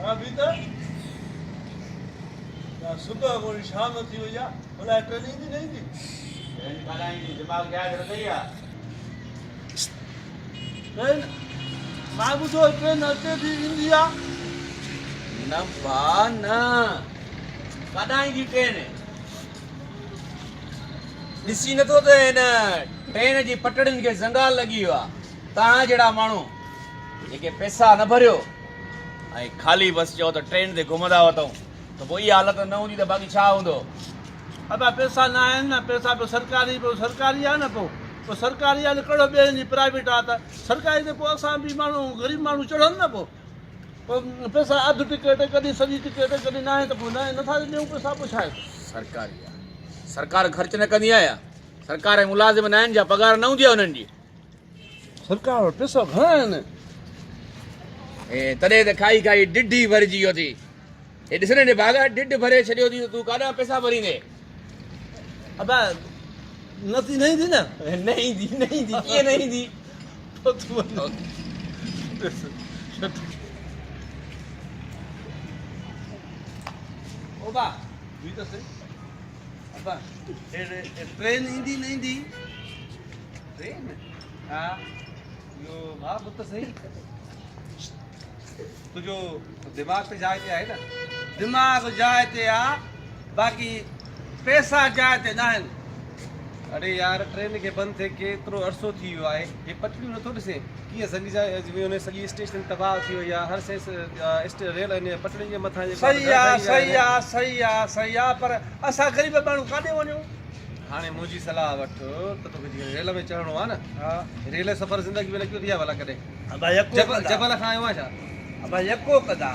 ها بي ته يا صبح وري شام ٿي وئي آ، الائي ٽرين ايندي نه ايندي. ٽرين ڪڏهن ايندي؟ دماغ جاء تي رکئي آ. ٽرين مان ٻڌو ٽرين اچي ٿي ايندي آ. نه ڀاء نه، ڪڏهن ايندي ٽرين؟ ڏسين نٿو ته هن ٽرين جي پٽڙين کي زنگال لڳي ويو آ. توهان جهڙا ماڻهو جيڪي پئسا نه ڀريو ۽ خالي بس چئو ته ٽرين تي گهمندا وتون ته پوء اها حالت نه هوندي ته باقي ڇا هوندو؟ ابا پئسا نه آهن نه پئسا پوء سرڪاري پوء سرڪاري آهي نه پوء پوء سرڪاري آهي نه ڪهڙو ٻئي جي پرائيويٽ آهي ته سرڪاري تي پوء اسان به ماڻهو غريب ماڻهو چڙهن نه پوء پوء پئسا اڌ ٽڪيٽ ڪڏهن سڄي ٽڪيٽ ڪڏهن ناهي ته پوء نه نٿا ڏيون پئسا پوء ڇا آهي. سرڪاري آهي سرڪار خرچ نه ڪندي آهي ڇا؟ سرڪار ۽ ملازم نه آهن ڇا پگهار نه هوندي آهي انهن جي؟ سرڪار وٽ پئسا گهڻا آهن. اي تڏهن ته کائي کائي ڊڍ ئي ڀرجي ويو اٿئي. هي ڏس نه نڀاڳا ڊڍ ڀري ڇڏيو اٿئي ته تون ڪاڏانهن پئسا ڀريندين؟ ابا نٿي نه ايندي نه؟ نه ايندي نه ايندي ڪيئن نه ايندي؟ ابا بي ته سهي. ابا ٽرين ايندي نه ايندي؟ ٽرين؟ ها. اهو ڀاء ٻڌ ته سهي. تنهنجو دماغ ته جاء تي آهي نه؟ دماغ جاء تي آ باقي پئسا جاء تي ناهن. اڙي يار ٽرين کي بند ٿئي ڪيترو عرصو ٿي ويو آهي. هي پٽڙيون نٿو ڏسين ڪيئن زنگي جا سڄي اسٽيشن تباهه ٿي وئي آهي. هر شيء ريل ۽ پٽڙين جي مٿان جيڪو صحيح آ صحيح آ صحيح آ صحيح آ پر اسان غريب ماڻهو ڪاڏي وڃون. هاڻي منهنجي صلاح وٺ ته توکي جيڪڏهن ريل ۾ چڙهڻو آهي نه ريل جو سفر زندگي ۾ نه ڪيو اٿئي ڇا ڀلا ڪڏهن؟ ابا يڪو ڪندا جبل کان آيو آهين ڇا؟ ابا يڪو ڪندا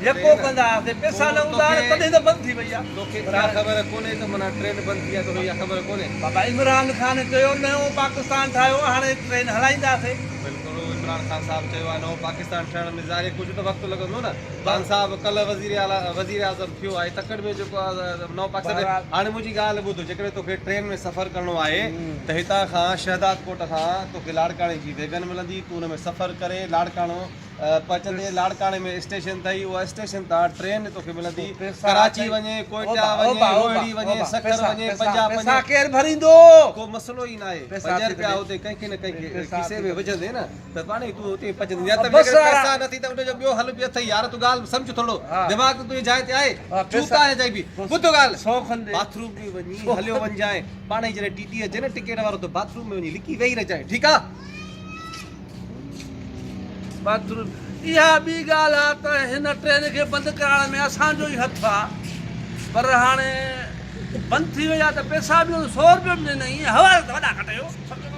يڪو ڪندا هئاسين پئسا نه هوندا هئا تڏهن ته بند ٿي وئي آهي. توکي اها خبر ڪونهي ته معنيٰ ٽرين بند ٿي آهي توکي اها خبر ڪونهي. بابا عمران خان چيو نيو پاڪستان ٺاهيو هاڻي ٽرين هلائينداسين. بلڪل عمران خان صاحب چيو آهي نئون پاڪستان ٺهڻ ۾ ظاهري ڪجهه ته وقت لڳندو نه. خان صاحب ڪلهه وزير اعليٰ وزير اعظم ٿيو آهي تڪڙ ۾ جيڪو آهي نئون پاڪستان هاڻي منهنجي ڳالهه ٻڌ جيڪڏهن توکي ٽرين ۾ سفر ڪرڻو آهي ته هتان کان شهداد ڪوٽ کان توکي لاڙڪاڻي جي ويگن ملندي تون ان ۾ سفر ڪري لاڙڪاڻو پهچندي لاڙڪاڻي ۾ اسٽيشن اٿئي اها اسٽيشن تان ٽرين توکي ملندي ڪراچي وڃي ڪوئيٽا وڃي روهڙي وڃي سکر وڃي پنجاب وڃي پئسا ڪير ڀريندو؟ ڪو مسئلو ئي ناهي 5 رپيا اتي ڪنهن کي نه ڪنهن کي کيسي ۾ وجهندي نه ته پاڻ ئي تون اتي پچندين يا ته جيڪڏهن پئسا نه ٿي ته ان جو ٻيو حل به اٿئي يار تون ڳالهه سمجهه ٿورو دماغ ته تنهنجي جاء تي آهي چوتا آهي چئبي ٻڌ ڳالهه باٿ روم ۾ وڃي هليو وڃجانء پاڻ ئي جڏهن ٽي ٽي اچي نه ٽڪيٽ وارو ته باٿ روم ۾ وڃي لڪي ويهي رهجانء ٺيڪ آ. باٿ روم اها ٻي ڳالهه آ ته هن ٽرين کي بند ڪرائڻ ۾ اسان جو ئي هٿ آ پر هاڻي بند ٿي وئي آ ته پئسا به سو روپيو به ڏنئي حوالي ته وڏا ڪٽيو.